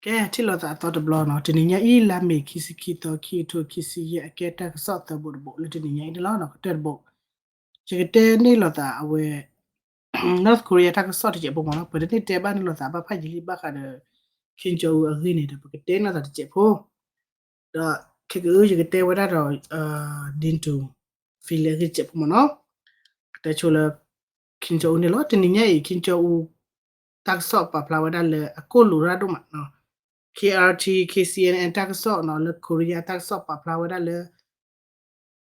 ကဲ ထံၣ်လိာ်သးအသီတဘျီနီၤ, တနံၤညါအံၤ လါမ့ၤ ခံဆံခံသီ ခံကထိခံဆံယဲၢ် အကဲတၢ်ကစီၣ်သၢဘိတဘိ လၢတနံၤညါအံၤန့ၣ်လီၤ. ကတၢၢ်တဘိ ယကတဲန့ၢ်လိာ်သးအဝဲ North Korea တၢ်ကစီၣ်တစဲးဖိမ့ၢ်နီၤ, ပတန့ၢ်တဲဘၣ်န့ၢ်လိာ်သးဘၣ်ဖးယံာ်လံ ဘၣ်ဃးဒီး Kim Jong Un အဂ့ၢ်န့ၣ်ဒီး ပကတဲန့ၢ်လိာ်သးတစဲးဖိ ဒီးခဲကအု ယကတဲဝဲဒၣ်ဒီး ဒ့တူ ဖံလၢအဂ့ၢ်တစဲးဖိမ့ၢ်နီၤ, ကတဲဆိလၢ Kim Jong Un န့ၣ်လီၤ. တနံၤညါအံၤ Kim Jong Un တၢ်ကစီၣ်ပာ်ဖျါဝဲဒၣ်လၢအကိၢ်လိာ်ရၣ်ဒိၣ်မး KRT KCNN တၢ်ကစီၣ်နီၤ လၢ Korea တၢ်ကစီၣ်ပာ်ဖျါဝဲဒၣ်လၢ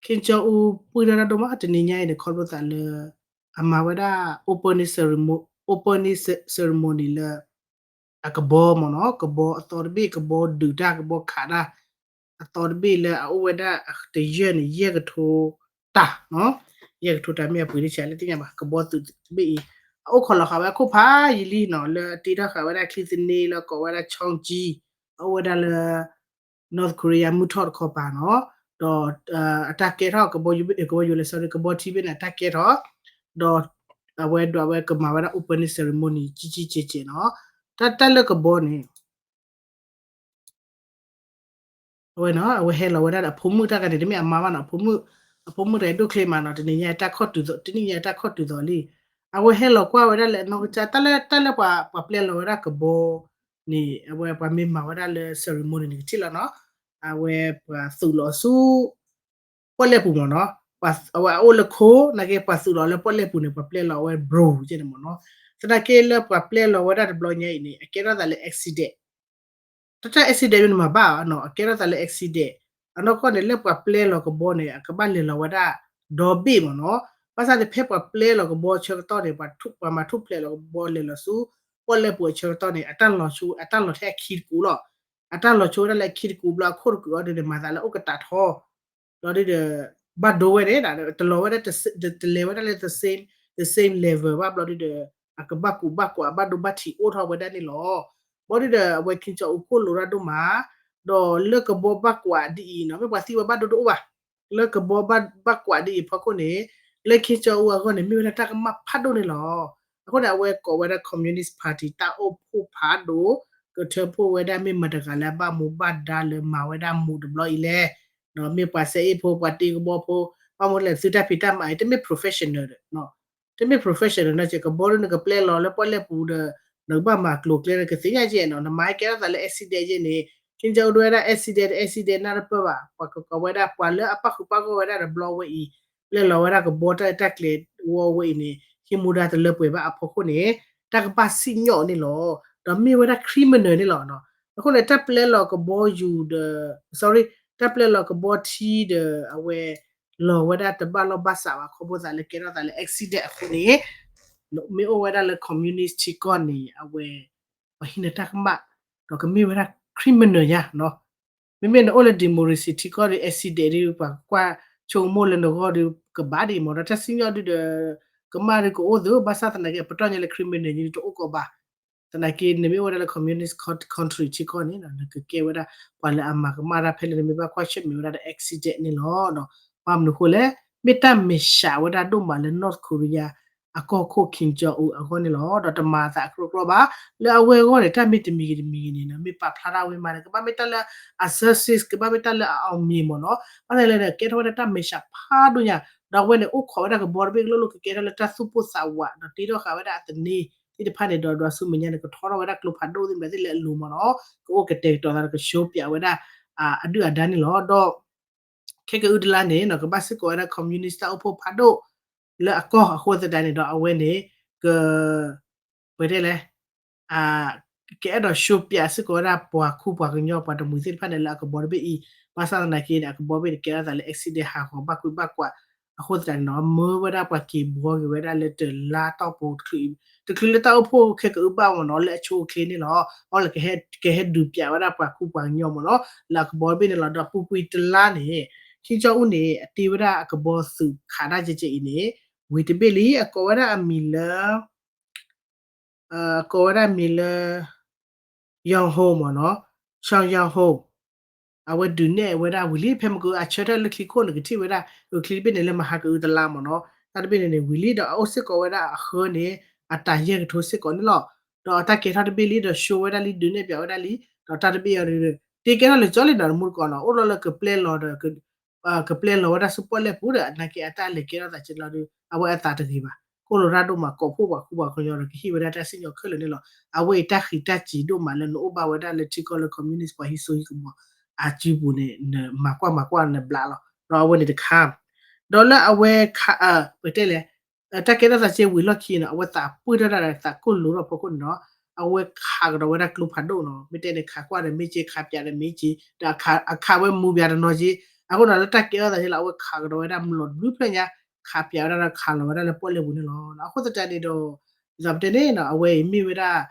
Kim Jong Un ပှံၢ်ထီၣ်တၢ်ဒိၣ်မး တနံၤညါအံၤန့ၣ် ခီဖျိသးလၢ အမၤဝဲဒၣ် opening ceremony, opening ceremony လၢ အကဘီမ့ၢ်နီၤ, ကဘီအသီတဘ့ၣ် ကဘီဒုးတၢ် ကဘီခးတၢ် အသီတဘ့ၣ်လၢအအိၣ်ဝဲဒၣ်တယၢၢ်န့ၣ် ယဲၢ်ကထိတၢ်နီၤ, ယဲၢ်ကထိတၢ် မ့ၢ်အပှ့ၤတဆဲးလၢသ့ၣ်ညါဘၣ် ကဘီသုးတဘ့ၣ်အံၤ အအိၣ်ခိးလီၤဃာ်ဝဲအခိၣ်ဖးယံာ်လံနီၤ, လၢအတ့ထီၣ်ဃာ်ဝဲဒၣ်ချံသန့လၢကိးဝဲဒၣ် Cheongji အအိၣ်ဝဲဒၣ်လၢ North Korea မုၢ်ထီၣ်တခီပၤနီၤ, ဒီး အတၢ်ကဲထီၣ် ကဘီယူၤ ကဘီယူၤလဲၤ sorry ကဘီထံဘ့ၣ်န့ၣ် အတၢ်ကဲထီၣ် ဒီး အဝဲဒိးဝဲကမၤဝဲဒၣ် opening ceremony ကံကံကဲကဲနီၤ, တၢ်တၢ်လၢကဘီန့ၣ် အဝဲနီၤ အဝဲဟဲလီၤဝဲဒၣ်ဒီးအဖိမုၣ်တၢ်ဂၤန့ၣ် တမ့ၢ်အမါဘၣ်နီၤ, အဖိမုၣ် အဖိမုၣ်တဂၤဒိၣ်ချ့မးနီၤ, တနံၤညါတၢ်ခီၣ်တုၤသိး တနံၤညါတၢ်ခီၣ်တုၤသိးလံ, အဝဲဟဲလီၤကွၢ်ဝဲဒၣ်လၢအနီၢ်ကစၢ် တၢ်လၢ တၢ်လၢပှၤ ပှၤပျဲလီၤဝဲဒၣ်ကဘီန့ၣ် အဝဲပှၤမ့ၢ်မၤဝဲဒၣ်လၢ ceremony န့ၣ် ကထံၣ်လီၤနီၤ, အဝဲပှၤသုးလီၤဆူ ပီၣ်လဲၣ်ပူၤမ့ၢ်နီၤ, အဝဲအအိၣ်လၢခိ နာ်က့ပှၤသုးလီၤလၢပီၣ်လဲၣ်ပူၤန့ၣ် ပှၤပျဲလီၤဝဲ ဘြိၣ် ကဲန့ၣ်မ့ၢ်နီၤ, သနာ်က့လၢပှၤပျဲလီၤဝဲဒၣ်တဘျီညါအံၤန့ၣ် အကဲထီၣ်သးလၢ accident တၢ်တၢ် accident မ့ၢ်နမၤဘၣ်နီၤ, အကဲထီၣ်သးလၢ accident အနီၢ်ကီၢ်န့ၣ် လၢပှၤပျဲလီၤကဘီန့ၣ် အကဘၣ်လဲၤလီၤဝဲဒၣ် ဒီဘ့ၣ်မ့ၢ်နီၤ, ဘၣ်ဆၣ်န့ၣ် ဖဲပှၤပျဲလီၤကဘီအဆၢကတီၢ်န့ၣ် ပှၤမၤထူၣ်ဖျဲးလီၤကဘီလဲၤလီၤဆူ ပီၣ်လဲၣ်ပူၤအဆၢကတီၢ်န့ၣ် အတၢ်လီၤဆူ အတၢ်လီၤထဲအခံတကူာ်လီၤ, အတၢ်လီၤဆိဝဲဒၣ်လၢအခံတကူာ်ဘျီ အခိၣ်တကူာ်အီၤဒ်န့ၣ် မၤသးလၢအိၣ်ကတးထီ ဒီးဒ်ဒီး ဘၣ်ဒိဝဲန့ၣ် တလီၤဝဲဒၣ် တလဲၤဝဲဒၣ်လၢ the same, the same level ဘၣ်ဘျီဒ်ဒီး အကဘၣ်ကူးဘၣ်ကွာ် ဘၣ်ဒိဘၣ်ထံးအိၣ်ထီၣ်ဝဲဒၣ်န့ၣ်လီၤ. ဘျီဒ်ဒီး အဝဲ Kim Jong Un ကိၢ်လိာ်ရၣ်ဒိၣ်မး, ဒီးလၢကဘီဘၣ်ကွာ်ဒ်အံၤနီၤ မ့ၢ်ပှၤသံဝဲဘၣ်ဒိတအိၣ်ဘၣ်, လၢကဘီဘၣ်ကွာ်ဒ်အံၤဖီခိၣ်န့ၣ် လၢ Kim Jong Un အဂီၢ်န့ၣ် မ့ၢ်ဝဲဒၣ်တၢ်ကမၣ်ဖးဒိၣ်န့ၣ်လီၤ. အဃိန့ၣ် အဝဲကိးဝဲဒၣ် Communist Party တၢ်အိၣ်ဖှိၣ်ဖးဒိၣ် ကထၢဖှိၣ်ဝဲဒၣ်မ့ၢ်မတၤတဂၤလၢအဘၣ်မူဘၣ်ဒါလၢမၤဝဲဒၣ်မူးတဘျီအံၤလဲၣ်, မ့ၢ်ပှၤစဲအ့ၣ်ဖိ ပှၤတ့ကဘီဖိ ဘၣ်မနုၤလဲၣ် သုတၢ်ဖံးတၢ်မၤအံၤ တမ့ၢ် professional ဒီး တမ့ၢ် professional နီၤ ကဘီဒ်နကပျဲလီၤလၢပီၣ်လဲၣ်ပူၤဒီး နကဘၣ်မၤကျိၤကျဲ နကသ့ၣ်ညါကဲနီၤ နမၤကဲထီၣ်သးလၢ accident ကဲန့ၣ် Kim Jong Un ဒိဝဲဒၣ် accident accident နၢ်တပၢၢ်ဘၣ် ပှၤကကိးဝဲဒၣ်ပှၤလၢအပၣ်ဃုာ်ပၣ်ဂီၢ်ဝဲဒၣ်တဘျီဝဲအံၤ ပျဲလီၤဝဲဒၣ်ကဘီတၢ်တၢ်ကျဲၤဝဲအံၤန့ၣ် ဟံးမူဒါတလၢပှဲၤဘၣ်အဖီခိၣ်န့ၣ် တၢ်ကဘၣ်စံၣ်ညီၣ်န့ၣ်လီၤ. ဒီးမ့ၢ်ဝဲဒၣ် criminal န့ၣ်လီၤ. အဃိန့ၣ် တၢ်ပျဲလီၤကဘီယူၤဒီး sorry တၢ်ပျဲလီၤကဘီထံဒီး အဝဲ လီၤဝဲဒၣ်တဘၣ်လီၢ်ဘၣ်စးဘၣ် ခီဖျိသးလၢကဲထီၣ်သးလၢ accident အဃိန့ၣ် မ့ၢ်အိၣ်ဝဲဒၣ်လၢ communist ထံကီၢ်န့ၣ် အဝဲ ပှၤဟံးန့ၢ်တၢ်ကမၣ် ဒီးကမ့ၢ်ဝဲဒၣ် criminal ညါနီၤ. မ့မ့ၢ်နအိၣ်လၢ democracy ထံကီၢ်ဒီး accident ဒီး ပှၤကွၢ်ဆိကမိၣ်လၢနဂီၢ်ဒီး ကဘၣ်ဒ်အံၤမ့ၢ်ဒီး တၢ်စံၣ်ညီၣ်ဒုဒီး ကမၣ်ဒီးကအိၣ်သ့ ဘၣ်ဆၣ်သနာ်က့ ပတီၢ်ညါလၢ criminal ညါတအိၣ်ကီးဘၣ် သနာ်က့ နမ့ၢ်အိၣ်ဝဲဒၣ်လၢ communist country ထံကီၢ်န့ၣ် နကကဲဝဲဒၣ် ပှၤလၢအမၤကမၣ်တၢ်ဖဲလဲၣ် နမ့ၢ်ဘၣ်ကွၢ်ဆၢၣ်မဲာ်ဝဲဒၣ်ဒီး accident န့ၣ်လီၤ. ဘၣ်မနုၤအဃိလဲၣ် မ့ၢ်တၢ်မဲာ်ဆှးဝဲဒၣ်ဒိၣ်မးလၢ North Korea အကီၢ်ခိၣ် Kim Jong Un အဂီၢ်န့ၣ်လီၤ. ဒီးတမၤသးအကြိးကြိးဘၣ် လၢအဝဲအဂီၢ်န့ၣ် တၢ်မ့ၢ်တမံၤဂ့ၤတမံၤဂ့ၤန့ၣ် မ့ၢ်ပာ်ဖျါထီၣ်ဝဲမးန့ၣ် ကဘၣ်မ့ၢ်တၢ်လၢအ success ကဘၣ်မ့ၢ်တၢ်လၢအ အောင်မြင် မ့ၢ်နီၤ. ဘၣ်ဆၣ်လဲၣ်န့ၣ် ကဲထီၣ်ဝဲဒၣ်တၢ်မဲာ်ဆှးဖးဒိၣ်ညါ ဒီးအဝဲန့ၣ် အိၣ်ခိးဝဲဒၣ်ကဘီတဘ့ၣ်ကလိၣ်လိၣ် ကကဲထီၣ်လၢတၢ်သူၣ်ပိၢ်သးဝး ဒီးတ့ထီၣ်ဃာ်ဝဲဒၣ်အသန့သ့ၣ်တဖၣ်န့ၣ်ဒီး ဒီးဆူမဲာ်ညါန့ၣ် ကထီထီၣ်ဝဲဒၣ်ကျိဖးဒိၣ်သ့ၣ်မတၤသ့ၣ်လၢအလိၤမ့ၢ်နီၤ ကအိၣ်ကတဲာ်ကတီၤသးဒီးက show ပြဝဲဒၣ် အဒုၣ်အဒါန့ၣ်လီၤ. ဒီး ခဲကအုတလါန့ၣ်နီၤ ကဘၣ်စ့ၢ်ကီးဝဲဒၣ် communist တၢ်အိၣ်ဖှိၣ်ဖးဒိၣ် လၢအကီၢ်အဃိသတးန့ၣ်ဒီး အဝဲန့ၣ် က ပတဲလဲၣ် ကအဲၣ်ဒိး show ပြစ့ၢ်ကီးဝဲဒၣ်ပှၤခူပှၤကညီပှၤတမှံၤသ့ၣ်တဖၣ်န့ၣ် လၢအကဘီတဘ့ၣ်အံၤ ဘၣ်ဆၣ်သနာ်က့န့ၣ် အကဘီဘ့ၣ်န့ၣ် ကဲထီၣ်သးလၢ accident ဟးဂီၤဘၣ်ကွံာ်ဘၣ်ကွာ် အဃိသတးန့ၣ်နီၤ မၢဝဲဒၣ်ပှၤက့ၤဘှီက့ၤဝဲဒၣ်လၢတလါတီၢ်ပူၤတချုး တချုးလၢတၢ်အိၣ်ဖှိၣ်ခဲကအုဘၣ်မ့ၢ်နီၤ လၢအဆိအချ့န့ၣ်လီၤ. အီၤလၢ ကဟဲဒုးပြဝဲဒၣ်ပှၤခူပှၤကညီမ့ၢ်နီၤ လၢအကဘီတဘ့ၣ်န့ၣ်လီၤ. ဒီးပူၤကွံာ်တလါန့ၣ် Kim Jong Un န့ၣ် အတ့ဝဲဒၣ်အကဘီသုးခးတၢ်ကဲကဲအံၤန့ၣ် ဝံၤတဘ့ၣ်လံ အကိးဝဲဒၣ်အမံၤလၢ ကိးဝဲဒၣ်မံၤလၢ Yong Ho မ့ၢ်နီၤ Chong Yong Ho အဝဲဒုးနဲၣ်ဝဲဒၣ်ဝံၤလံ ဖဲမ့ၢ်ကအုအဆၢထၢၣ်လၢချံခိၣ်န့ၣ် ကထံၣ်ဝဲဒၣ် အုးချံတဘ့ၣ်န့ၣ် လၢမဟါကအုတလါမ့ၢ်နီၤ တၢ်တဘ့ၣ်န့ၣ်န့ၣ် ဝံၤလံဒီးအအိၣ်စ့ၢ်ကီးဝဲဒၣ်အဃၢန့ၣ် အတၢ်ယဲၢ်ကထိစ့ၢ်ကီးန့ၣ်လီၤ. ဒီးအတၢ်ကဲထီၣ်တဘ့ၣ်လံ ဒီး show ဝဲဒၣ်လံ ဒုးနဲၣ်ပြဝဲဒၣ်လံ ဒီးတၢ်တဘ့ၣ်အံၤဒီး တ့ကဲထီၣ်လၢကၠီလံဒီး တမူတကိးနီၤ အိၣ်လီၤလၢကပျဲလီၤဒီး ကပျဲလီၤဝဲဒၣ်ဆူပီၣ်လဲၣ်ပူၤဒီး နာ်က့အတၢ်လဲၤကဲထီၣ်သးက့လီၤဒီး အဝဲအသးတဂ့ၤဘၣ်. ကိၣ်လိာ်တၢ်ဒိၣ်မး ကိးဖှိၣ်ပှၤခူပှၤကညီဒီး ကဟ့ၣ်ဝဲဒၣ်တၢ်စံၣ်ညီၣ်ခဲလၢာ်န့ၣ်လီၤ. အဝဲအံၤတၢ်ဃံးတၢ်စံးဒိၣ်မးလၢနအိၣ်ဘၣ်ဝဲဒၣ်လၢထံကီၢ်လၢ communist ပှၤဟံးစိဟံးကမီၤ အစုပူၤန့ၣ် နမၤကွၢ်မၤကွၢ်နဘျးလီၤ. ဒီးအဝဲန့ၣ်တခါ ဒီးလၢအဝဲခး ပတဲလဲၣ် တၢ်ကဲထီၣ်သးစ့ဝံၤလီၢ်ခံနီၤ အဝဲသးပှၢ်ထီၣ်တၢ်ဒီးသးကိၢ်လိာ်ထီၣ်ဖီခိၣ်န့ၣ်ဒီး အဝဲခးကဒီးဝဲဒၣ်ကျိဖးဒိၣ်နီၤ မ့ၢ်တဲန့ၣ် ခးကွၢ်ဒီးမ့ၢ်က့ ခးပၠးဒီးမ့ၢ်က့ ဒီးအခးဝဲမူပၠးတနီၤက့ အဃိဒီးလၢတၢ်ကဲထီၣ်သးစ့လီၤ အဝဲခးကဒီးဝဲဒၣ်မျိာ်တဘျုးဖျၢၣ်ညါ ခးပၠးဝဲဒၣ်ဒီးခးလီၤဝဲဒၣ်လၢပီၣ်လဲၣ်ပူၤန့ၣ်လီၤ. အဃိသတးန့ၣ်ဒီး ဒ်သိးပတဲန့ၣ်နီၤ အဝဲအံၤမ့ၢ်ဝဲဒၣ်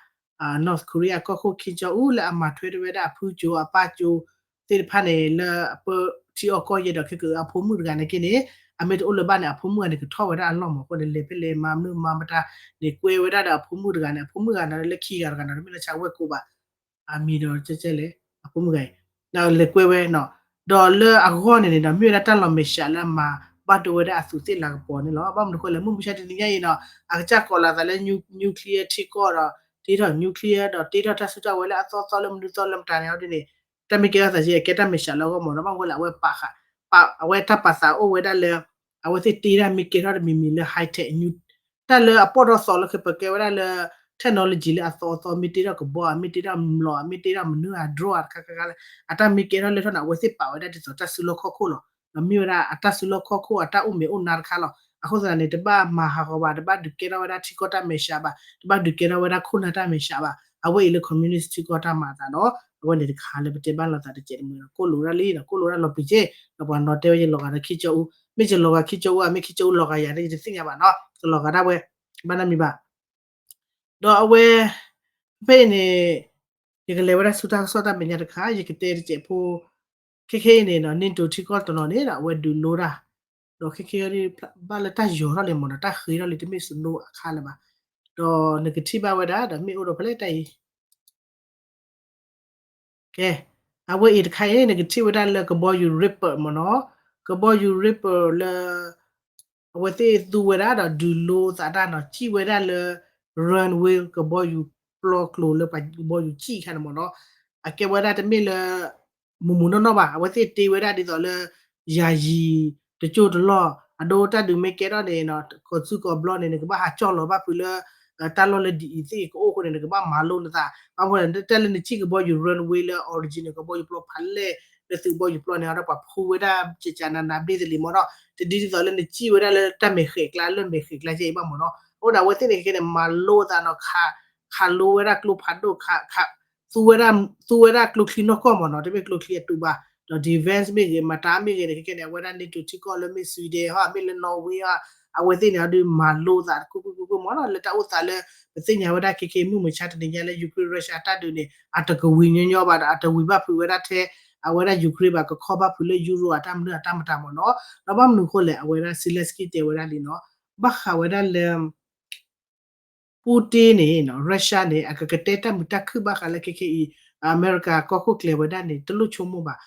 North Korea ကီၢ်ခိၣ် Kim Jong Un လၢအမၤထွဲတ့ၢ်ဝဲဒၣ်အဖုကၠိအပၢ်ကၠိသ့ၣ်တဖၣ်န့ၣ် လၢအပၢထံအီၣ်ကီၢ်ယဲၢ်ဒီး ခဲကအဖိမုၣ်တဂၤန့ၣ်က့န့ၣ် အမ့ၢ်တအိၣ်လၢၤဘၣ်န့ၣ် အဖိမုၣ်ဂၤန့ၣ် ကထီၣ်ဝဲဒၣ်အလီၢ်မးအဃိန့ၣ် လဲၤဖဲလဲၣ်မၤမနုၤမၤမတၤန့ၣ် ကွဲဝဲဒၣ်ဒီးအဖိမုၣ်တဂၤန့ၣ် အဖိမုၣ်ဂၤန့ၣ်လၢခံဂၤတဂၤန့ၣ် တမ့ၢ်လၢဆၢဝဲၢ်ကိးဘၣ် အမံၤဒီးကဲကဲလဲၣ် အဖိမုၣ်ဂၤအံၤ ဒီးလဲၤကွဲဝဲနီၤ ဒီးလၢအဂီၢ်န့ၣ်န့ၣ်ဒီး မ့ၢ်ဝဲဒၣ်တၢ်လီၤမဲာ်ဆှးလၢအမၤဘၣ်ဒိဝဲဒၣ်အသူးသ့ၣ်လၤကပီၤန့ၣ်လီၤ. ဘၣ်မနုၤဃိလဲၣ် မုၢ်မဆါတနံၤညါအံၤနီၤ အကစၢ်ကိးလီၤသးလၢ nuclear ထံကီၢ်ဒီး တ့ထီၣ် nuclear ဒီးတ့ထီၣ်တၢ်စုတၢ်ဝဲၤလၢအသီသီလၢမနုၤသီလၢမတၤန့ၣ်အီၤဒ်န့ၣ် တၢ်မ့ၢ်ကဲထီၣ်သးစ့ အကဲတၢ်မဲာ်ဆှးလၢအဂီၢ်မးနီၤ ဘၣ်မနုၤဃိလဲၣ် အဝဲပာ်ဃာ် အဝဲတၢ်ပာ်သးအိၣ်ဝဲဒၣ်လၢ အဝဲသ့ၣ်တ့ဒၣ်မ့ၢ်ကဲထီၣ်တမံၤမံၤလၢ high tech တၢ်လၢအပီၢ်ထီၣ်သီလၢခဲပကဲဝဲဒၣ်လၢ technology လၢအသီအသီ မ့ၢ်တ့ထီၣ်ကဘီ မ့ၢ်တ့ထီၣ်မျိာ် မ့ၢ်တ့ထီၣ်မနုၤ အ drone တခါခါခါလၢ အတၢ်မ့ၢ်ကဲထီၣ်လဲၢ်ထီၣ်န့ၣ် အဝဲသ့ၣ်ပာ်ဝဲဒၣ်ဒ်သိးတၢ်စုလီၢ်ခီၣ်ခိၣ်လီၤ. ဒီးမ့ၢ်ဝဲဒၣ်အတၢ်စုလီၢ်ခီၣ်ခိၣ်အတၢ်အိၣ်မဲာ်အိၣ်နါတခါလီၤ. အဃိသတးန့ၣ် တဘၣ်မၤဟးဂီၤဘၣ် တဘၣ်ဒုးကဲထီၣ်ဝဲဒၣ်ထံကီၢ်တၢ်မဲာ်ဆှးဘၣ် တဘၣ်ဒုးကဲထီၣ်ဝဲဒၣ်ခိၣ်နၢ်တၢ်မဲာ်ဆှးဘၣ်. အဝဲအံၤလၢ communist ထံကီၢ်တၢ်မၤအသးဒီး အဝဲန့ၣ်တခါလၢပတဲဘၣ်လိာ်သးတစဲးတမှဲၤဒီး ကိၣ်လိာ်ဒၣ်လံဒီး ကိၣ်လိာ်ဒၣ်လီၤပျံၤက့ ဒီးပှၤနီၤတဲဝဲယလီၤဂာ်ဒီးခံကၠီအူ မ့ၢ်ယလီၤဂာ်ခံကၠီအူဧါ မ့ၢ်ခံကၠီအူလီၤဂာ်ယၤ ယတသ့ၣ်ညါဘၣ်နီၤ ကလီၤဂာ်ဒၣ်ဝဲ ဘၣ်နီတမံၤဘၣ် ဒီးအဝဲ ဖဲအံၤန့ၣ် ယကလဲၤဝဲဒၣ်ဆူတၢ်ကစီၣ်တၢ်မဲာ်ညါတခါ ယကတဲတစဲးဖိ ခဲခဲအံၤန့ၣ်ဒီး NATO ထံကီၢ်တနီၤန့ၣ်ဒီး အဝဲဒုးလိတၢ် ဒီးခဲခဲအံၤ ဘၣ်လၢတၢ်ယီၤထီၣ်လံမးနီၤ တၢ်ဃ့ထီၣ်လံ တမ့ၢ်စနိအခါလၢၤဘၣ် ဒီးနကထံၣ်ဘၣ်ဝဲဒၣ်ဒီးမ့ၢ်အိၣ်ဒီးဖဲလဲၣ်တၢ်အံၤ ကဲ အဝဲအံၤတခါအံၤ နကထံၣ်ဝဲဒၣ်လၢကဘီယူၤ Reaper မ့ၢ်နီၤ ကဘီယူၤ Reaper လၢ အဝဲသ့ၣ်သူဝဲဒၣ်ဒီးဒုးလိသးတၢ်နီၤ စံၣ်ဝဲဒၣ်လၢ runway ကဘီယူၤပျီကျိၤလၢပှၤကဘီယူၤစံၣ်ခါန့ၣ်မ့ၢ်နီၤ အကဲဝဲဒၣ်တမ့ၢ်လၢ မုၢ်မုၢ်နီၢ်နီၢ်ဘၣ် အဝဲသ့ၣ်တ့ဝဲဒၣ်ဒ်သိးလၢ ယၤယံၤ တကၠိၢ်တလီၢ် အဒိတၢ်ဒုးမ့ၢ်ကဲထီၣ်န့ၣ် ကိးစုကိးဘျီန့ၣ် နကဘၣ်ဟးကၠီၣ်လီၤဘၣ်ဖုးလၢ တၢ်လီၢ်လၢဒ်အံၤသ့ၣ်ကအိၣ်အဃိန့ၣ် နကဘၣ်မၤလိနသး ဘၣ်မနုၤလဲၣ် တၢ်လၢနစံၣ်ကဘီယူၤ runway လၢ origin န့ၣ် ကဘီယူၤပျီဖးလဲၢ် လၢသုးကဘီယူၤပျီန့ၣ် အဒီးပှၤဖူဝဲဒၣ်ကကနၤနၤဘျ့သလံၤမ့ၢ်နီၤ တဒ်သိးလၢနစံၣ်ဝဲဒၣ်လၢတၢ်မဲာ်ဃဲးကျါ လၢမဲာ်ဃဲးကျါကဲအံၤဘၣ်မ့ၢ်နီၤ အဃိဒီးအဝဲသ့ၣ်န့ၣ်ခဲန့ၣ် မၤလိသးနီၤ ခးလိဝဲဒၣ်ကျိဖးဒိၣ် ခး သူဝဲဒၣ်ကျိချံနီၢ်ကီၢ်မ့ၢ်နီၤ တမ့ၢ်ကျိချံအတူးဘၣ် ဒီး defense မ့ၢ်ဂ့ၤ မတၤမ့ၢ်ဂ့ၤန့ၣ် ခဲခဲန့ၣ် အဝဲဒၣ် NATO ထံကီၢ်လၢမ့ၢ် Sweden ဟီ မ့ၢ်လၢ Norway ဟီ အဝဲသ့ၣ်န့ၣ်အဒုးမၤလိသးတကူၣ်ကူၣ်ကူၣ်ကူၣ်မ့ၢ်နီၤ လၢတၢ်အိၣ်သးလၢ ပသ့ၣ်ညါဝဲဒၣ်ခဲခဲအံၤ မုၢ်မဆါတနံၤညါလၢ Ukraine Russia တၢ်ဒုးန့ၣ် အတကဝံၤညီညီဘၣ်ဒီး အတဝံၤဘၣ်ဖုးဝဲဒၣ်ထဲ အဝဲဒၣ် Ukraine ဘၣ် ကခီဘၣ်ဖုးလၢ Europe အတၢ်မနုၤအတၢ်မတၤမ့ၢ်နီၤ ဒီးဘၣ်မနုၤအဃိလဲၣ် အဝဲဒၣ် Zelensky တဲဝဲဒၣ်လံနီၤ ဘၣ်ဃးဝဲဒၣ်လၢ Putin န့ၣ် Russia န့ၣ် အကကတဲတၢ်မုာ်တၢ်ခုၣ်ဘၣ်ဃးလၢခဲခဲအံၤ အမဲရကၤကီၢ်ခိၣ်ကျဲၤဝဲဒၣ်န့ၣ် တလိၣ်ဆိကမိၣ်ဘၣ်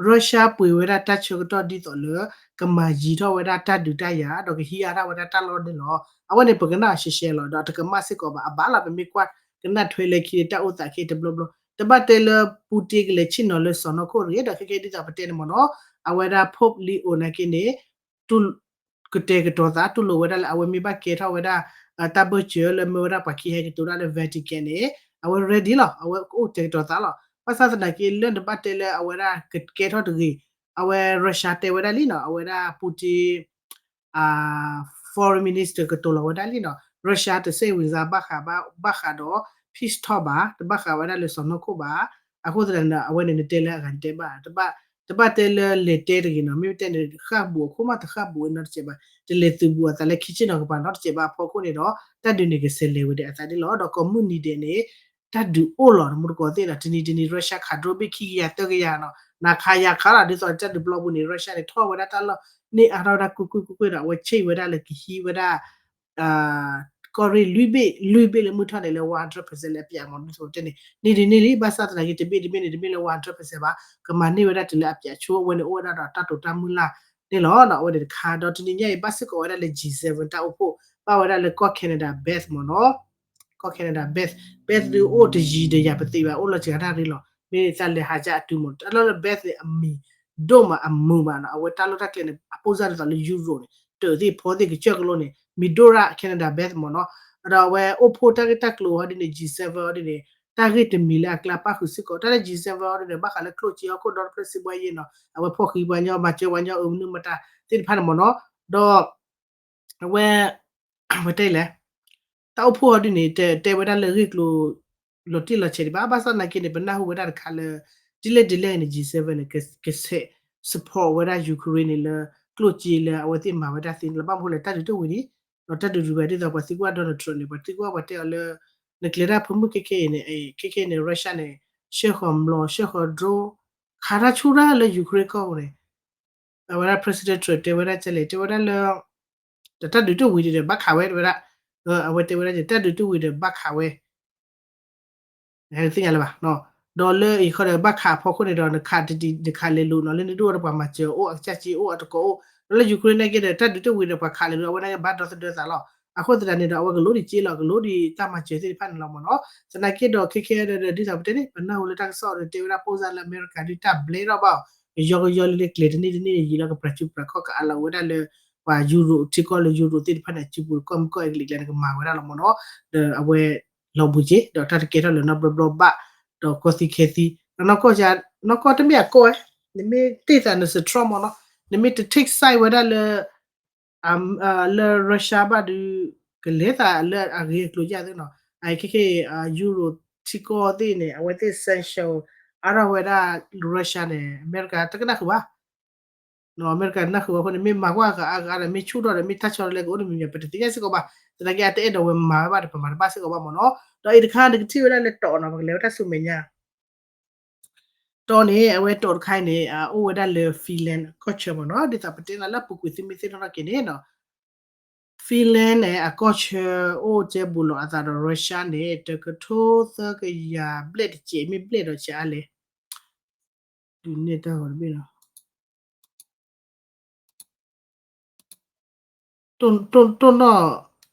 Russia ပှ့ၤဝဲဒၣ်တၢ်ဆၢကတီၢ်ဒ်သိးလၢ ကမၤယံၤထီၣ်ဝဲဒၣ်တၢ်ဒုးတၢ်ယၤ ဒီးကဟံးအါထီၣ်ဝဲဒၣ်တၢ်လီၢ်န့ၣ်လီၤ. အဝဲန့ၣ်ပကနၣ်အီၤရှဲရှဲလီၤ ဒီးတကမၣ်စ့ၢ်ကီးဘၣ် အဘၣ်လီၤ ပမ့ၢ်ကွၢ်ကနၣ်ထွဲလၢခံတၢ်အိၣ်သးခဲတဘျီဘျီ တဘၣ်တဲလၢ Putin ကလဲၤဆ့ၣ်နီၤလၢစီၢ်နီၤခိၣ်တဂ့ၤ ဒီးခဲခဲဒ်သိးပတဲန့ၣ်မ့ၢ်နီၤ အဝဲဒၣ် Pope Leo နာ်က့န့ၣ် ကတဲာ်ကတီၤသး တူၢ်လိာ်ဝဲဒၣ်လၢအဝဲမ့ၢ်ဘၣ်ကဲထီၣ်ဝဲဒၣ် တၢ်ဘၢၣ်စၢၤလၢမ့ၢ်ဝဲဒၣ်ပှၤခံဟဲကတိၤတၢ်လၢ Vatican န့ၣ် အဝဲ ready လီၤ အဝဲကအိၣ်တဲာ်ကတီၤသးလီၤ. ဘၣ်ဆၣ်သနာ်က့လၢနဘၣ်တဲလၢအဝဲဒၣ်ကကဲထီၣ်တဂ့ၤ အဝဲ Russia တဲဝဲဒၣ်လံနီၤ အဝဲဒၣ် Putin Foreign Minister ကတိၤလီၤဝဲဒၣ်လံနီၤ Russia တစိတ်ဝင်စားဘၣ်ဃး ဘၣ်ဃးဒီး peace talk ဘၣ် တဘၣ်ဃးဝဲဒၣ်လၢစီၢ်နီၤခိၣ်ဘၣ်. အဃိသတးန့ၣ် အဝဲန့ၣ်နတဲလၢအဂၤနတဲဘၣ် တဘၣ်တဲလၢလဲၤတဲတဂ့ၤနီၤ မ့ၢ်တဲန့ၣ် ဃၣ်ဘူးအခိၣ်မး တဃၣ်ဘူးဝဲနီတစဲးဘၣ် တလဲၤသုးဘူးအသးလၢခံဆ့ၣ်နီၤကပၤနီတစဲးဘၣ်အဖီခိၣ်န့ၣ်ဒီး တၢ်ဒုးန့ၣ်ကဆဲးလဲၤဝဲဒၣ်အသးန့ၣ်လီၤ. ဒီးကိးမုၢ်နံၤဒဲးန့ၣ် တၢ်ဒုးအိၣ်လီၤ တမူတကိးသ့ၣ်နီၤ တနံၤတနံၤ Russia ခး drone ဘ့ၣ်ခံကယၤသၢကယၤနီၤ နၤခးယၤခးလီၤ ဒ်သိးတၢ်ဒုးပျီပူၤန့ၣ် Russia န့ၣ် ထီၣ်ဝဲဒၣ်တၢ်လီၢ် န့ၢ်အါထီၣ်ဝဲဒၣ်ကွ့ၢ်ကွ့ၢ်ကွ့ၢ်ကွ့ၢ်ဒီး အဝဲဆ့ၣ်ဝဲဒၣ်လၢကဟံးဝဲဒၣ် ကီၢ်ရ့ၣ်လွံၢ်ဘ့ၣ် လွံၢ်ဘ့ၣ်လၢမုၢ်ထီၣ်န့ၣ်လၢ one hundred percent လၢအပျးမ့ၢ်ဒ်သိးတဲန့ၣ် န့ၢ်ဒ်န့ၢ်လံ ဘၣ်ဆၣ်သနာ်က့တဘ့ၣ်တဘ့ၣ်န့ၣ် တမ့ၢ်လၢ one hundred percent ဘၣ် ကမၤန့ၢ်ဝဲဒၣ်တုၤလၢအပျးဆိ အဝဲန့ၣ်အိၣ်ဝဲဒၣ်ဒီးတၢ်တိာ်တၢ်မုၢ်လၢ်န့ၣ်လီၤ. ဒီးအဝဲန့ၣ်တခါ ဒီးတနံၤညါအံၤ ဘၣ်စ့ၢ်ကီးဝဲဒၣ်လၢ G seven တၢ်အိၣ်ဖှိၣ် ဘၣ်ဝဲဒၣ်လၢကီၢ် Canada Beth မ့ၢ်နီၤ ကီၢ် Canada Beth Beth ဒုးအိၣ်တယံၤဒီးယၤပသ့ဘၣ် အိၣ်လီၤစှၤတၢ်ရ့လီၤ မ့ၢ်တၢ်လဲၤဟးကၢအတုၤမ့ၢ် တၢ်လီၢ်လၢ Beth န့ၣ် အမံၤဒိၣ်မးအမုာ်မးနီၤ, အဝဲတၢ်လီၢ်တၢ်ကျဲန့ၣ် အပိၢ်စၢ်ဒ်သိးလၢ Europe န့ၣ် တၢးသ့ၣ်ဖီသ့ၣ်ကစၢၢ်ကလိန့ၣ် မံၤဒိၣ်ရၣ် Canada Beth မ့ၢ်နီၤ, ဒီးအဝဲအိၣ်ဖှိၣ်တၢ်ဂ့ၢ်တၢ်ကျိၤဟီဒ်န့ၣ် G seven ဟီဒ်န့ၣ် တၢ်ဂ့ၢ်တမံၤလၢအကျါပၣ်ဃုာ်စ့ၢ်ကီး တၢ်လၢ G seven ဟီဒ်န့ၣ် ဘၣ်ဃးလၢကျိၣ်စ့ဟီၣ်ခိၣ်ဒီတဖျၢၣ်စံးဘှါယဲနီၤ, အဝဲဖီၣ်ဃံပှၤညီ မၤစၢၤပှၤညီ အမနုၤမတၤသ့ၣ်တဖၣ်န့ၣ်မ့ၢ်နီၤ, ဒီး အဝဲ ဝဲတဲလဲၣ် တၢ်အိၣ်ဖှိၣ်အီၤဒ်န့ၣ် တဲတဲဝဲဒၣ်လၢအဂ့ၢ်ကျိၤ လီၤတံၢ်လီၤဆဲးဒံးဘၣ်, ဘၣ်ဆၣ်သနာ်က့န့ၣ် ပနၢ်ဟူဝဲဒၣ်တခါလၢ ဒ်လဲၣ်ဒ်လဲၣ်န့ၣ် G seven န့ၣ် ကဆဲး support ဝဲဒၣ် Ukraine န့ၣ်လၢ ကျိၣ်စ့လၢအဝဲသ့ၣ်မၤဝဲဒၣ်သ့န့ၣ်လီၤ, ဘၣ်မနုၤလဲၣ် တၢ်ဒုးတဝံၤဒံး ဒီးတၢ်ဒုးဒုးဝဲဒ်သိးပှၤသံကွၢ် Donald Trump န့ၣ် ပှၤသံကွၢ်ပှၤတဲအီၤလၢ နကျဲၤတၢ်ဖိမုၣ်ခဲခဲအံၤန့ၣ် ခဲခဲအံၤန့ၣ် Russia န့ၣ် ဆှၢဃီၤမျိာ် ဆှၢဃီၤ drone ခးတၢ်ဆူၣ်တၢ်လၢ Ukraine ကီၢ်ပူၤန့ၣ် အဝဲဒၣ် President Trump တဲဝဲဒၣ်ကလဲၣ် တဲဝဲဒၣ်လၢ တၢ်ဒုးတဝံၤဒံးဒီးဘၣ်ခးဝဲ တဲဝဲဒၣ်, အဝဲတဲဝဲဒၣ် တၢ်ဒုးတဝံၤဒီးဘၣ်ခးဝဲ သ့ၣ်ညါလၢၤဘၣ်, ဒီးလၢအံၤခီဒီး ဘၣ်ခးအဖီခိၣ်န့ၣ်ဒီး နခးတဒံး နခးလဲၤလိာ်နီၤ လၢနဒိၣ်အီၤဒီးပှၤမၤစၢၤအိၣ် အကစၢ်စ့အိၣ် အတကိးအိၣ်, ဒီးလၢ Ukraine နာ်က့ဒီး တၢ်ဒုးတဝံၤဒီးပှၤခးလဲၤလိာ် အဝဲနာ်က့ဘၣ်ဒီသဒၢသးလီၤ, အဃိသတးန့ၣ်ဒီး အဝဲကလိဒံးစ့လီၤ ကလိဒံးတၢ်မၤစၢၤသ့ၣ်တဖၣ်န့ၣ်လီၤမ့ၢ်နီၤ, သနာ်က့ဒီးခဲခဲဒီး ဒ်သိးပတဲန့ၣ် ပနၢ်ဟူလၢတၢ်ကစီၣ်ဒီး တဲဝဲဒၣ်ပိၢ်စၢ်လၢအမဲရကၤဒုးတၢ်ဘျဲထီၣ်ဘၣ်အီၤ, ကယီကယီလၢကျဲၤတနံၣ်တနံၣ်န့ၣ် ယံာ်လီၤကပြၤစုပြၤခီၣ်ကအးလီၤဝဲဒၣ်လၢ ပှၤ Europe ထံကီၢ်လၢ Europe သ့ၣ်တဖၣ်န့ၣ် အစုပူၤကီၢ်မုၢ်ကီၢ်အံၤကလံၤကျါန့ၣ် ကမၤဝဲဒၣ်လီၤမ့ၢ်နီၤ, ဒီးအဝဲ လီၤဘူးက့ၤ ဒီးတၢ်တကဲထီၣ်လၢၤနီတဘျီဘျီဘၣ်, ဒီးကီၢ်သံခဲသံ, ဒီးနီၢ်ကီၢ် နီၢ်ကီၢ်တမ့ၢ်အကီၢ်ဝဲ, နမ့ၢ်တ့ၢ်သးနစထြီမ့ၢ်နီၤ, နမ့ၢ်တ take side ဝဲဒၣ်လၢ လၢ Russia ဘၣ်ဒီး ကလဲၤသးလၢအဂ့ၢ်အကျိၤယၢ်သ့နီၤ, အခဲခဲ Europe ထံကီၢ်သ့ၣ်န့ၣ် အဝဲသ့ၣ် sanction အါထီၣ်ဝဲဒၣ် Russia န့ၣ် အမဲရကၤတကနၣ်ဃုာ်ဘၣ် အမဲရကၤနၢ်ဃုာ်ဘၣ်အဃိန့ၣ် မ့ၢ်မၤကွၢ်ဂၤအါဂၤဒီး မ့ၢ်ဆူၣ်ထီၣ်ဒီး မ့ၢ်တၢ်ဆီတလဲကအိၣ်တမံၤမံၤ ပတသ့ၣ်ညါစ့ၢ်ကီးဘၣ်, သနာ်က့အတအဲၣ်ဒိးဝဲမၤဝဲဘၣ်ဒီး ပမၤတဘၣ်စ့ၢ်ကီးဘၣ်မ့ၢ်နီၤ, ဒီးအံၤတခါနကထံၣ်ဝဲဒၣ်လၢတီးနီၤ ပကလဲၤဝဲတၢ်ဆူမဲာ်ညါ တီးန့ၣ် အဝဲတီးတခါအံၤန့ၣ် အိၣ်ဝဲဒၣ်လၢ Finland ကီၢ်ဆၢမ့ၢ်နီၤ, ဒ်သိးပတဲနၤလၢအပူၤကွံာ်သုမ့ၢ်သ့ၣ်နီၣ်ထီၣ်က့ၤန့ၣ်နီၤ, Finland န့ၣ် အကီၢ်ဆၢအိၣ်ကဲဘူးလိာ်အသးဒီး Russia န့ၣ် တကထိသၢကယၤဘျဲၣ်တစဲး မ့ၢ်ဘျဲၣ်ဒီးဆဲးအါလဲၣ်, ဒုးနဲၣ်တၢ်ဂီၤတဘ့ၣ်လီၤ. တိၢ်နီၣ် တိၢ်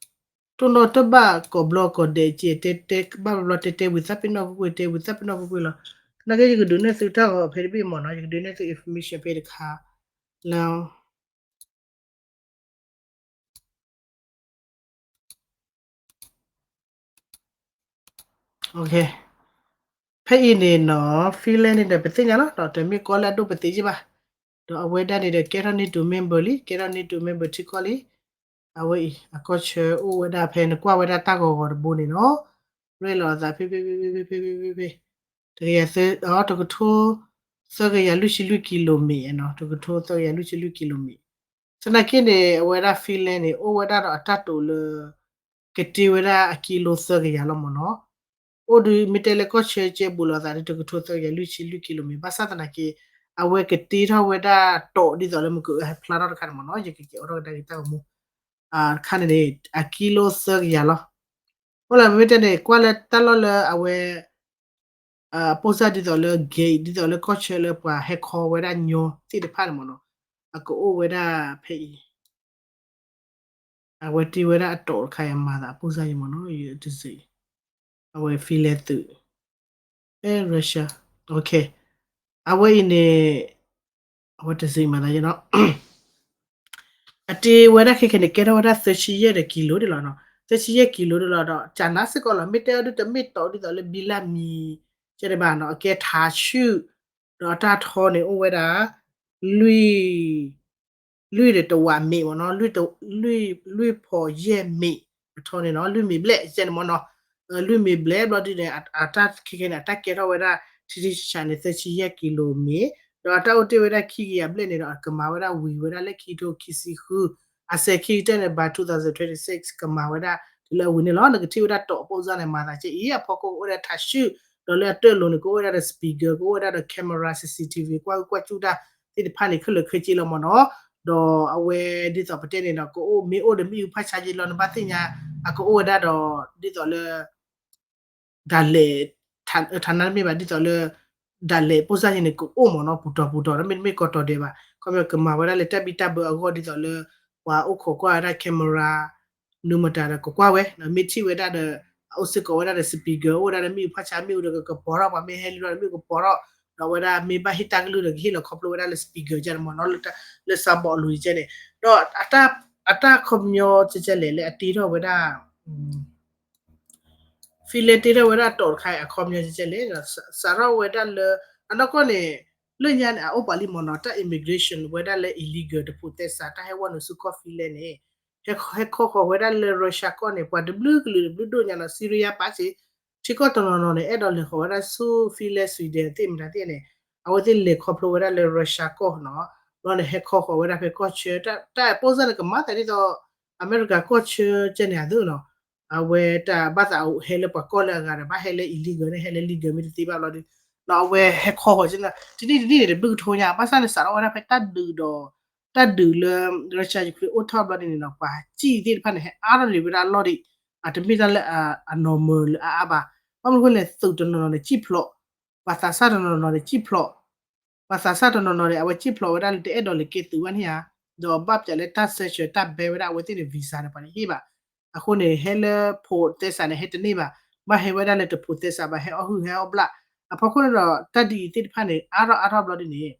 နီၣ်တဘၣ်ကိးဘျီကိးဒဲးက့ၤ တဲတဲဘၣ်ဘျီဘျီ တဲတဲဝံၤသးပ့ၤနီၣ်ကွ့ၢ်ကွ့ၢ် တဲဝံၤသးပ့ၤနီၣ်ကွ့ၢ်ကွ့ၢ်လီၤ. သနာ်က့ ယကဒုးနဲၣ်သုတၢ်ဂီၤဖဲတဘ့ၣ်မ့ၢ်နီၤ, ယကဒုးနဲၣ်သု information ဖဲတခါလၢ ဖဲအံၤန့ၣ်နီၤ Finland န့ၣ်ဒီး ပသ့ၣ်ညါလီၤ, ဒီးတမ့ၢ်ကီၢ်လၢအဒိၣ်ပသံးယံၣ်ဘၣ်, ဒီးအဝဲဒၣ်န့ၣ်ဒီး ကဲထီၣ် NATO member လံ, ကဲထီၣ် NATO member ထံကီၢ်လံ. အဝဲအံၤ အကီၢ်ဆၢအိၣ်ဝဲဒၣ်ဖဲနကွၢ်ဝဲဒၣ်တၢ်ဂီၤဂီၤတဘိန့ၣ်နီၤ, ရဲၣ်လီၤအသးဖဲ ဖဲ ဖဲ ဖဲ ဖဲ ဖဲ ဖဲ ဖဲ တကယၤသၢ အတကထိ သၢကယၤလွံၢ်ဆံလွံၢ်ကံလိမ့ၣ်နီၤ, တကထိ သၢကယၤလွံၢ်ဆံလွံၢ်ကံလိမ့ၣ်. သနာ်က့န့ၣ် အဝဲဒၣ် Finland န့ၣ် အိၣ်ဝဲဒၣ်ဒီးအတၢ်တိာ်လၢ ကတ့ဝဲဒၣ်အကံလိသၢကယၤလီၤမ့ၢ်နီၤ. အိၣ်ဒီးမ့ၢ်တဲလၢကီၢ်ဆၢကဲဘူးလိာ်သးဒီး တကထိသၢကယၤလွံၢ်ဆံလွံၢ်ကံလိမ့ၣ်, ဘၣ်ဆၣ်သနာ်က့ အဝဲကတ့ထီၣ်ဝဲဒၣ်တိာ်ဒ်သိးလၢမ့ၢ်ကဟဲဖျါထီၣ်တခါန့ၣ်မ့ၢ်နီၤ, ယကကဲးအိးထီၣ်ကဒါက့ၤတၢ်ဂီၤမူ တခါန့ၣ်န့ၣ် အကံလိသၢကယၤလီၤ. အိၣ်လၢမ့မ့ၢ်တဲန့ၣ် ကွၢ်လၢတၢ်လီၢ်လၢအဝဲ အပိၢ်စၢ်ဒ်သိးလၢ gate ဒ်သိးလၢကီၢ်ဆၢလၢပှၤဟဲခီဝဲဒၣ်ညီသ့ၣ်တဖၣ်န့ၣ်မ့ၢ်နီၤ, အကအိၣ်ဝဲဒၣ်ဖဲအံၤ အဝဲတ့ဝဲဒၣ်အတိာ်တခါအံၤမၤသးအပိၢ်စၢ်ယံၤမ့ၢ်နီၤ, တစ့ၢ် အဝဲ Finland သုး အဲ Russia, အဝဲအံၤန့ၣ် အဝဲတစ့ၢ်မၤသးယဲနီၤ, အတ့ဝဲဒၣ်ခဲခဲန့ၣ် ကဲထီၣ်ဝဲဒၣ်သၢဆံယဲၢ်ဒီးကံလိဒ်လီၤနီၤ, သၢဆံယဲၢ်ကံလိဒ်လီၤဒီး ကနၣ်စ့ၢ်ကီးလီၤ, မ့ၢ်တဲအီၤဒုးတမ့ၢ်တိာ်ဒ်သိးလၢဘံလၢမံၤ ကဲန့ၣ်ဘၣ်နီၤ, အကဲထးဆူၣ် ဒီးအတၢ်ထီန့ၣ်အိၣ်ဝဲဒၣ် လွံၢ် လွံၢ်ဒီးတဝးမ့ၣ်မ့ၢ်နီၤ, လွံၢ် လွံၢ်ဖီယဲၢ်မ့ၣ် အထီန့ၣ်နီၤ, လွံၢ်မ့ၣ်ဘျဲၣ်ကဲန့ၣ်မ့ၢ်နီၤ, လွံၢ်မ့ၣ်ဘျဲၣ်ဘျီဒုန့ၣ် အတၢ်ခဲခဲန့ၣ် အတၢ်ကဲထီၣ်ဝဲဒၣ် ထံထံဆးဆးန့ၣ် သၢဆံယဲၢ်ကံလိမ့ၣ်, ဒီးအတၢ်အိၣ်တ့ၢ်ဝဲဒၣ်ခံကယၤဘျဲၣ်န့ၣ်ဒီး ကမၤဝဲဒၣ်ဝံၤဝဲဒၣ်လၢခံကထိခံဆံဃု, အစဲးခံကတၢၢ်န့ၣ် ဘၣ် two thousand twenty-six ကမၤဝဲဒၣ်တုၤလၢအဝံၤန့ၣ်လီၤ. နကထံၣ်ဝဲဒၣ်တိာ်အပိၢ်စၢ်န့ၣ် မၤသးကဲအံၤ အဖီခိၣ်ကအိၣ်ဝဲဒၣ်ထးဆူၣ်, ဒီးလၢအတၢၢ်လိၤန့ၣ် ကအိၣ်ဝဲဒၣ်ဒီး speaker, ကအိၣ်ဝဲဒၣ်ဒီး camera, CCTV ကွၢ်ကွၢ်စူၣ်တၢ်သ့ၣ်တဖၣ်န့ၣ် ခဲလၢာ်ခဲဆ့လီၤမ့ၢ်နီၤ, ဒီးအဝဲဒ်သိးပတဲန့ၣ်ဒီး ကအိၣ်မ့ၢ်အိၣ်ဒီးမ့ၣ်အူဖးဆါက့လီၤ နဘၣ်သ့ၣ်ညါ, အကအိၣ်ဝဲဒၣ်ဒီး ဒ်သိးလၢ ဒၣ်လဲာ် ဌာန တမ့ၢ်ဘၣ် ဒ်သိးလၢ ဒၣ်လဲာ်ပိၢ်စၢ်ယံၤန့ၣ် ကအိၣ်မ့ၢ်နီၤ ပူၤတီၤပူၤတီၤ ဒီးမ့တမ့ၢ်ကီးတီၤဒဲးဘၣ်, ခီဖျိကမၤဝဲဒၣ်လၢတၢ်ဘံၣ်တၢ်ဘၢအဂီၢ် ဒ်သိးလၢ ပှၤအိၣ်ခိးကွၢ်ဝဲဒၣ် camera နုာ်မတၤဒီးကကွၢ်ဝဲ, မ့ၢ်ထံၣ်ဝဲဒၣ်ဒီး အိၣ်စ့ၢ်ကီးဝဲဒၣ်ဒီး speaker အိၣ်ဝဲဒၣ်ဒီး မ့ၣ်အူဖးဆါမ့ၣ်အူဒီး ကကပီၤထီၣ် ပှၤမ့ၢ်ဟဲလံလီၤဒီး မ့ၣ်အူကပီၤထီၣ်, ဒီးအဝဲဒၣ်မ့ၢ်ဘၣ်ဟ့ၣ်တၢ်ကလုၢ်ဒီး ကဟ့ၣ်လီၤခီဖျိဝဲဒၣ်လၢ speaker ကန့ၣ်မ့ၢ်နီၤ, လၢစးဘီးအလွံၢ်ကန့ၣ်, ဒီး အတၢ်ခီပညီကဲကဲလဲၣ် လၢအတ့ထီၣ်ဝဲဒၣ် Finland တ့ထီၣ်ဝဲဒၣ်တီးတခါအံၤ အခီပညီကဲကဲလဲၣ်, စးထီၣ်ဝဲဒၣ်လၢ အနီၢ်ကီၢ်န့ၣ် လၢညါန့ၣ် အအိၣ်ပာ်လံမ့ၢ်နီၤ, တၢ် immigration ဝဲဒၣ်လၢ illegal တဖိးသဲစး တၢ်ဟဲဝဲနုာ်ဆူကီၢ် Finland န့ၣ် ဟဲခီဃီၤဝဲဒၣ်လၢ Russia ကီၢ်န့ၣ် ပှၤတဘျုးကလုာ်တဘျုးဒိၣ်ညါနီၤ, Syria ပာ်စ့ၢ် ထံကီၢ်တနီၤနီၤန့ၣ် အဲၣ်ဒိးလဲၤဃီၤဝဲဒၣ်ဆူ Finland Sweden သ့ၣ်မတၤသ့ၣ်န့ၣ်, အဝဲသ့ၣ်လဲၤခီဖျိဝဲဒၣ်လၢ Russia ကီၢ်နီၤ, ဘျီန့ၣ် ဟဲခီဃီၤဝဲဒၣ်ဖဲကီၢ်ဆၢ တၢ် ပုံစံ န့ၣ် ကမၤသးဒ်သိး အမဲရကၤကီၢ်ဆၢကဲန့ၣ်အသိးနီၤ, အဝဲတၢ်ဘၣ်သးဟဲလၢပှၤကီၢ်လၢအဂၤဒီး ဘၣ်ဟဲလၢ illegal န့ၣ် ဟဲလၢ legal မ့ၢ်တသ့ဘၣ်ဘျီဒီး, ဒီးအဝဲဟဲခီဃီၤ တနံၣ်တနံၣ်န့ၣ် တဘျုးကထိညါ ဘၣ်ဆၣ်န့ၣ် စးထီၣ်ဝဲဒၣ်ဖဲတၢ်ဒုးဒီး တၢ်ဒုးလၢ Russia Ukraine အိၣ်ထီၣ်ဘျီဒ်န့ၣ်နီၤ, ပှၤစံၣ်သ့ၣ်တဖၣ်န့ၣ် ဟဲအါထီၣ်န့ၣ်ဝဲဒၣ်အလီၢ်ဒံး, အတမ့ၢ်တၢ်လၢအ normal လၢအအါဘၣ်, ဘၣ်မနုၤအဃိလဲၣ် သုးတနီၤနီၤန့ၣ် စံၣ်ဖျိး, ပှၤသးစၢ်တနီၤနီၤန့ၣ် စံၣ်ဖျိး ပှၤသးစၢ်တနီၤနီၤန့ၣ် အဝဲစံၣ်ဖျိးဝဲဒၣ်လၢတအဲၣ်ဒိးလဲၤကဲသုးဘၣ်န့ၣ်ဧါ, ဒီးဘၣ်ပၠးလၢတၢ် sanction တၢ် ban ဝဲဒၣ်အဝဲသ့ၣ်န့ၣ် visa န့ၣ် ပှၤတဟ့ၣ်ဘၣ်, အဃိန့ၣ် ဟဲလၢဖိးသဲစးန့ၣ် ဟဲတန့ၢ်ဘၣ်, ဘၣ်ဟဲဝဲဒၣ်လၢတဖိးသဲစးဘၣ် ဟဲအီၣ်ဟုၣ်ဟဲအီၣ်ဘျၣ်, အဖီခိၣ်န့ၣ်ဒီး တၢ်ဒ်အံၤသ့ၣ်တဖၣ်န့ၣ် အါထီၣ်အါထီၣ်ဘျီဒ်န့ၣ်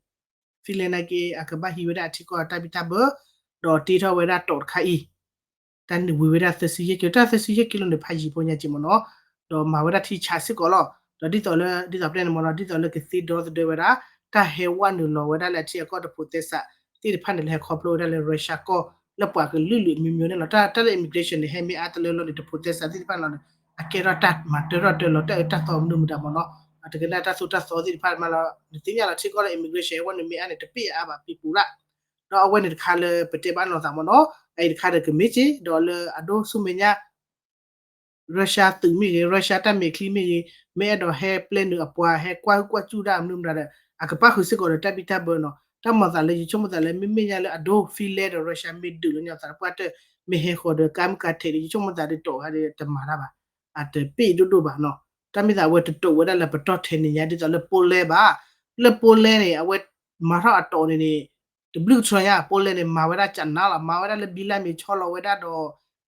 Finland နာ်က့ အကဘၣ်ဟံးဝဲဒၣ်အထံကီၢ်တၢ်ဘံၣ်တၢ်ဘၢ, ဒီးတ့ထီၣ်ဝဲဒၣ်တီးတခါအံၤ တၢ်ဝံၤဝဲဒၣ်သၢဆံယဲၢ်ကံလိ, တၢ်သၢဆံယဲၢ်ကံလိန့ၣ် ဖးယံၤဖိညါက့မ့ၢ်နီၤ, ဒီးမၤဝဲဒၣ်ထံဆးစ့ၢ်ကီးလီၤ. ဒီးဒ်သိးလၢ ဒ်သိးပျဲန့ၣ်မ့ၢ်နီၤ, ဒ်သိးလၢကသ့ဒီသဒၢဝဲဒၣ် တၢ်ဟဲဝဲနုာ်လီၤဝဲဒၣ်လၢအထံအကီၢ်တဖိးသဲစးသ့ၣ်တဖၣ်န့ၣ် လၢဟဲခီဖျိဝဲဒၣ်လၢ Russia ကီၢ် လၢပှၤကလုာ်လုာ်အမျိုးမျိုးန့ၣ်လီၤ. တၢ်လၢ immigration န့ၣ် ဟဲမ့ၢ်အါတလၢလီၤန့ၣ် တဖိးသဲစးသ့ၣ်တဖၣ်န့ၣ်လီၤန့ၣ် အကဲထီၣ်တၢ်မၤတၢထီၣ်တၢလီၤ တၢ်အၢတၢ်သီမနုၤမတၤမ့ၢ်နီၤ, အတကနၣ်တၢ်သိၣ်တၢ်သီသ့ၣ်တဖၣ်မးလီၤ. နသ့ၣ်ညါလီၤ ထံကီၢ်လၢ immigration ဟဲဝဲနုာ်မ့ၢ်အါန့ၣ် တပ့ၢ်အါဘၣ် ပံၤပူၤဒၣ် ဒီးအဝဲန့ၣ်တခါလၢပတဲဘၣ်နီၢ်သးမ့ၢ်နီၤ, အအံၤတခါဒီးကမ့ၢ်က့ၤ ဒီးလၢအဒိဆူမဲာ်ညါ Russia သုးမ့ၢ်ဂ့ၤ Russia တၢ်မဲာ်ချံမ့ၢ်ဂ့ၤ မ့ၢ်အဲၣ်ဒိးဟဲပျဲနုာ်အပှၤ ဟဲကွၢ်ဟုၣ်ကွၢ်စူၣ်ဒၣ်မနုၤမတၤဒီး အကပၣ်ဃုာ်စ့ၢ်ကီးဒီးတၢ်ဘံၣ်တၢ်ဘၢနီၤ. တၢ်မၤသးလၢယဆိကမိၣ်သးလၢ မ့မ့ၢ်ညါလၢအဒိ Finland ဒီး Russia မ့ၢ်ဒုးလီၤညါသးတပှၢ်တၢၢ် မ့ၢ်ဟဲဃီၤဒီးကါမုၢ်ကါထဲးဒီး ယဆိကမိၣ်သးဒ်တီးဂၤဒီးတမၤတၢ်ဘၣ်, အတပ့ၢ်ဒိၣ်ဒိၣ်ဘၣ်နီၤ. တၢ်မ့ၢ်သးအဝဲတတိာ်ဝဲဒၣ်လၢပတီၢ်ထဲန့ၣ်ညါ ဒ်သိးလၢ Poland ဘၣ်, လၢ Poland န့ၣ် အဝဲမၤထီၣ်အတီၢ်န့ၣ်န့ၣ် တဘျုးကထီညါ Poland န့ၣ် မၤဝဲဒၣ်ကနါလီၤ မၤဝဲဒၣ်လၢဘံလၢမ့ၤဆီလီၤဝဲဒၣ်ဒီး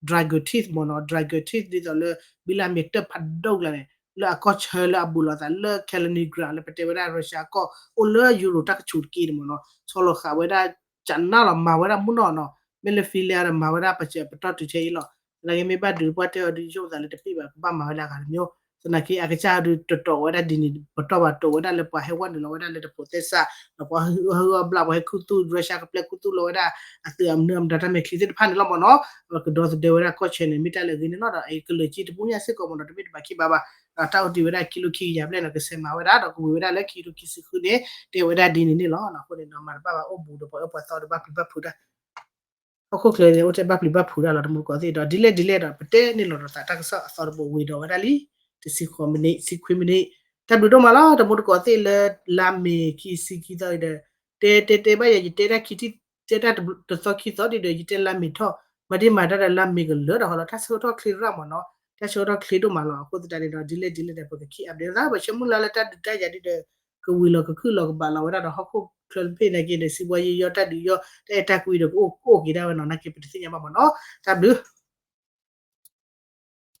Dragon Teeth မ့ၢ်နီၤ, Dragon Teeth ဒ်သိးလၢ ဘံလၢမ့ၤတၢ်ဖးဒိၣ်ကျါန့ၣ် လၢအကီၢ်ဆၢလၢအဘူးလိာ်သးလၢ Kaliningrad လၢပတဲဝဲဒၣ် Russia ကီၢ် အိၣ်လၢ Europe တၢ်ကဆူးတက့ၢ်န့ၣ်မ့ၢ်နီၤ, ဆီလီၤဃာ်ဝဲဒၣ်ကနါလီၤ မၤဝဲဒၣ်မုၢ်နီၢ်နီၤ, မ့ၢ်လၢ Finland ဒီးမၤဝဲဒၣ်ပစၢၤပတီၢ်တုၤခဲအံၤလီၤ. သနာ်က့မ့ၢ်ဘၣ်ဒုးပှၢ်တဲအီၤဒုး ယဆိကမိၣ်သးလၢတပ့ၢ်ဘၣ် ကဘၣ်မၤဝဲဒၣ်ဂၤတမံၤ, သနာ်က့အကစၢ်ဒုးတတိာ်ဝဲဒၣ်ဒ်န့ၣ် ပတီၢ်ဘၣ်တိာ်ဝဲဒၣ်လၢပှၤဟဲဝဲနုာ်လီၤဝဲဒၣ်လၢတဖိးသဲစး ဒီးပှၤဟဲဟုၣ်အဘျၣ် ပှၤဟဲခူသူၣ် Russia ကပျဲခူသူၣ်လီၤဝဲဒၣ် အသုးအမနုၤအမတၤတၢ်မဲာ်ချံသ့ၣ်တဖၣ်န့ၣ်လီၤမ့ၢ်နီၤ, ကဒီသဒၢဝဲဒၣ်ကီၢ်ဆၢန့ၣ် မ့ၢ်တၢ်လၢအဂ့ၤန့ၣ်လီၤ. ဒီးအံၤ ကလၢာ်က့တပူၤညါစ့ၢ်ကီးမ့ၢ်နီၤ တမ့ၢ်တဘၣ်ခံဘၣ်ဘၣ်, ဒီးတၢ်အိၣ်တ့ၢ်ဝဲဒၣ်ခံကထိခံကယၤဘျဲၣ်န့ၣ် ကဆဲးမၤဝဲဒၣ် ဒီးကဝံၤဝဲဒၣ်လၢခံကထိခံဆံဃုန့ၣ် တဲဝဲဒၣ်ဒ်န့ၣ်န့ၣ်လီၤ. အဃိန့ၣ်ဒီးမၤတဘၣ်ဘၣ်အိၣ်ဘူးဒီးပှၤအၢပှၤသီဒီးဘၣ်ပျံၤဘၣ်ဖုးတၢ် ဟီၣ်ခိၣ်ချၢန့ၣ် အိၣ်ထဲဘၣ်ပျံၤဘၣ်ဖုးတၢ်လီၤ တမူတကိးသ့ၣ်ဒီး ဒ်လဲၣ်ဒ်လဲၣ်ဒီး ပတဲန့ၢ်လီၤဒီးသးတၢ်ကစီၣ်အသီတဘိဝံၤဒီးဝဲဒၣ်လံ တဆံဃိးမံးနံး ဆံခွံမံးနံး, တၢ်ဘျုးဒိၣ်မးလီၤ တမူတကိးသ့ၣ်လၢ လါမ့ၤခံဆံခံသီအံၤဒီး တဲတဲတဲဘၣ်ယၤ ယတဲတၢ်ခံထံၣ် တဲတၢ်တသီခံသီဒ်ဒီး ယတဲလါမ့ၤထီၣ် မၤဒ်မၤတၢ်ဒီးလါမ့ၤကလၢာ်ဒီးဟီလီၤ တၢ်ဆၢကတီၢ်ချ့ရၣ်မ့ၢ်နီၤ တၢ်ဆၢကတီၢ်ချ့ဒိၣ်မးလီၤ အဃိသတးန့ၣ်ဒီး ဒ်လဲၣ်ဒ်လဲၣ်ဒီး ပက keep update သး ပဆၢမုၢ်လၢ်လၢတၢ်ဒုးတၢ်ယၤဒ်ဒီး ကဝံၤလီၤကခုၣ်လီၤကဘၣ်လီၤဝဲဒၣ်ဒီးဟီၣ်ခိၣ်ချၢတဘ့ၣ်နာ်က့ဒီး စံးဘှီယံာ်ယီၢ်တၢ်ဒုးယီၢ် တၢ်အဲၣ်တၢ်ကွံဒီး ကအိၣ်ကအိၣ်က့ၤဒၣ်ဝဲနီၤ နာ်က့ပတသ့ၣ်ညါဘၣ်မ့ၢ်နီၤ တၢ်ဘျုး